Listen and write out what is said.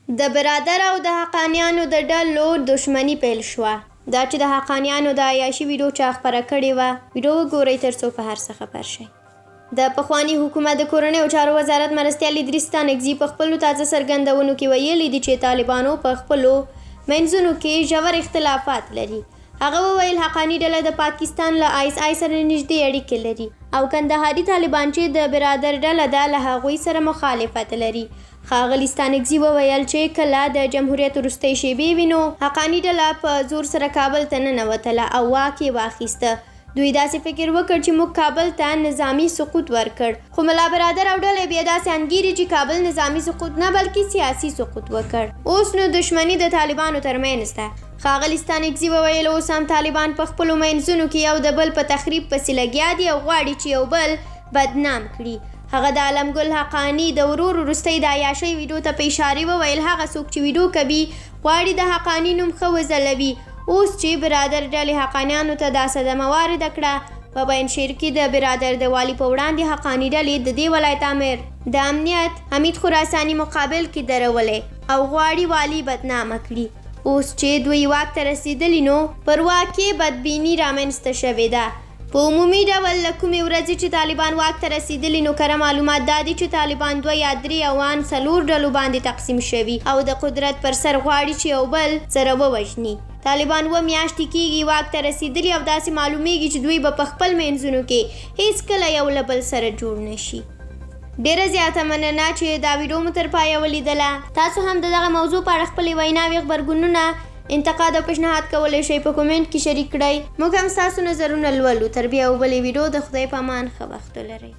د برادر او د حقانیانو د ډلو دښمني پیل شوه. دا چې د حقانیانو د عیاشي ویډیو چا خپره کړې وه، ویډیو وګورئ تر څو په هر څه خبر شئ. د پخواني حکومت د کورنیو چارو وزارت مرستیال ادریس ستانکزي په خپلو تازه څرګندونو کې ویلي دي چې طالبانو په خپلو منځونو کې ژور اختلافات لري. هغه وویل، حقاني ډله د پاکستان له آی اس آی سره نږدې اړیکې لري او کندهاري طالبان چې د برادر ډله ده له هغوی سره مخالفت لري. ښاغلي ستانکزي وویل چې کله د جمهوریت وروستۍ شېبې وې نو حقاني ډله په زور سره کابل ته ننوتله او واک یې واخیسته. دوی داسې فکر وکړ چې موږ کابل ته نظامي سقوط ورکړ، خو ملا برادر او ډله یې بیا داسې انګېري چې کابل نظامي سقوط نه بلکې سیاسي سقوط وکړ. اوس نو دښمني د طالبانو ترمنځ ده. ښاغلي ستانکزي وویل، اوس هم طالبان په خپلو منځونو کې یو د بل په تخریب پسې لګیا دي او غواړي چې یو بل بدنام کړي. هغه د علم ګل حقاني د ورور وروستۍ د عیاشۍ ویډیو ته په اشارې وویل، هغه څوک چې ویډیو کوي غواړي د حقاني نوم ښه وځلوي. اوس چې برادر ډلې حقانیانو ته دا صدمه وارده کړه، په پنجشیر کې د برادر د والي په وړاندې حقاني ډلې د دې ولایت امر د امنیت حمید خراساني مقابل کې درولی او غواړي والي بدنامه کړي. اوس چې دوی واک ته رسېدلي نو پر واک یې بدبیني رامنځته شوې ده. په عمومي ډول له کومې ورځې چې طالبان واک ته رسېدلي نو کره معلومات دا دي چې طالبان دوه یا درې او ان څلور ډلو باندې تقسیم شوي او د قدرت پر سر غواړي چې یو بل سره ووژني. طالبان اووه میاشتې کېږي واک ته رسېدلي او داسې معلومېږي چې دوی به په خپل منځونو کې هېڅکله یو له بل سره جوړ نه شي. ډېره زیاته مننه چې دا ویډیو مو تر پایه ولیدله. تاسو هم د دغه موضوع په اړه خپلې ویناوې، غبرګونونه، انتقاد او پیشنهاد کولی شئ په کومنټ کې شریک کړئ. موږ هم ستاسو نظرونه لولو. تر بیا او بلې ویډیو د خدای په امان ښه وخت ولرئ.